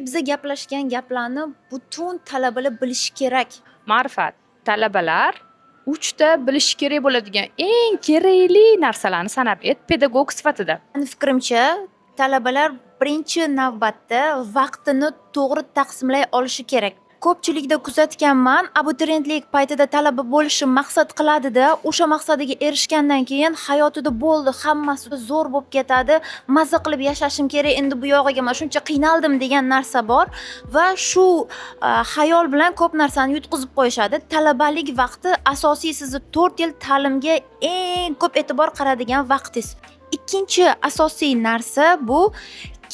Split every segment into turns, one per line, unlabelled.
Biza gaplashgan gaplarni butun talabalar bilishi kerak.
Ma'rifat, talabalar uchta bilishi kerak bo'ladigan eng kerakli narsalarni sanab ayt pedagog sifatida.
Mani fikrimcha, talabalar birinchi navbatda vaqtini to'g'ri taqsimlay olishi kerak. Ko'pchilikda kuzatganman, abituriyentlik paytida talaba bo'lishni maqsad qiladida, o'sha maqsadiga erishgandan keyin hayotida bo'ldi, hammasi zo'r bo'lib ketadi, maza qilib yashashim kerak, endi bu yog'iga man shuncha qiynaldim degan narsa bor va shu xayol bilan ko'p narsani yutqizib qo'yishadi. Talabalik vaqti asosiy sizni 4 yil ta'limga eng ko'p e'tibor qaradigan vaqtingiz. Ikkinchi asosiy narsa bu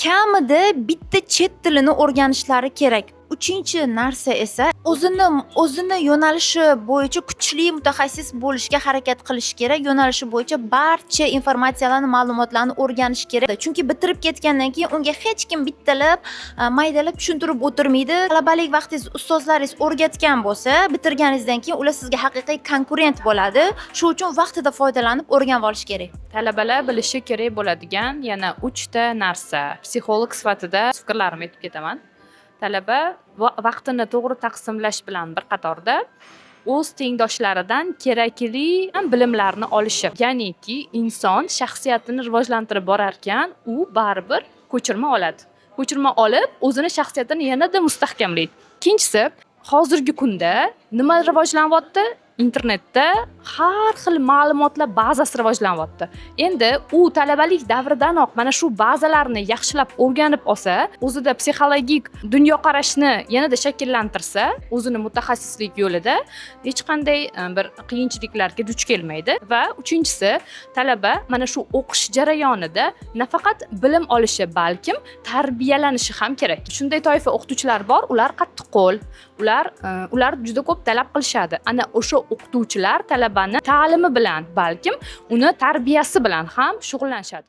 kamida bitta chet tilini o'rganishlari kerak. Uchinchi narsa esa o'zini yo'nalishi bo'yicha kuchli mutaxassis bo'lishga harakat qilish kerak. Yo'nalishi bo'yicha barcha informatsiyalarni, ma'lumotlarni o'rganish kerak. Chunki bitirib ketgandan keyin unga hech kim bittalab, maydalab tushuntirib o'tirmaydi. Talabalik vaqtingiz ustozlaringiz o'rgatgan bo'lsa, bitirganingizdan keyin ular sizga haqiqiy konkurent bo'ladi. Shu uchun vaqtida foydalanib o'rganib olish kerak.
Talabalar bilishi kerak bo'ladigan yana uchta narsa. Psixolog sifatida fikrlarimni aytib ketaman. Talaba vaqtini to'g'ri taqsimlash bilan bir qatorda o'z tengdoshlaridan kerakli bilimlarni olishi. Ya'niki inson shaxsiyatini rivojlantirib borarkan, u baribir ko'chirma oladi. Ko'chirma olib, o'zini shaxsiyatini yanada mustahkamlaydi. Ikkinchisi, hozirgi kunda nima rivojlanyapti? Internetda har xil ma'lumotlar bazasi rivojlanyapti. Endi u talabalik davridanoq mana shu bazalarni yaxshilab o'rganib olsa, o'zida psixologik dunyoqarashni yanada shakllantirsa, o'zini mutaxassislik yo'lida hech qanday bir qiyinchiliklarga duch kelmaydi. Va uchinchisi, talaba mana shu o'qish jarayonida nafaqat bilim olishi, balkim tarbiyalanishi ham kerak. Shunday toifa o'qituvchilar bor, ular qattiqqo'l, ular juda ko'p talab qilishadi. Ana o'sha o'qituvchilar talabani ta'limi bilan, balkim uni tarbiyasi bilan ham shug'ullanishadi.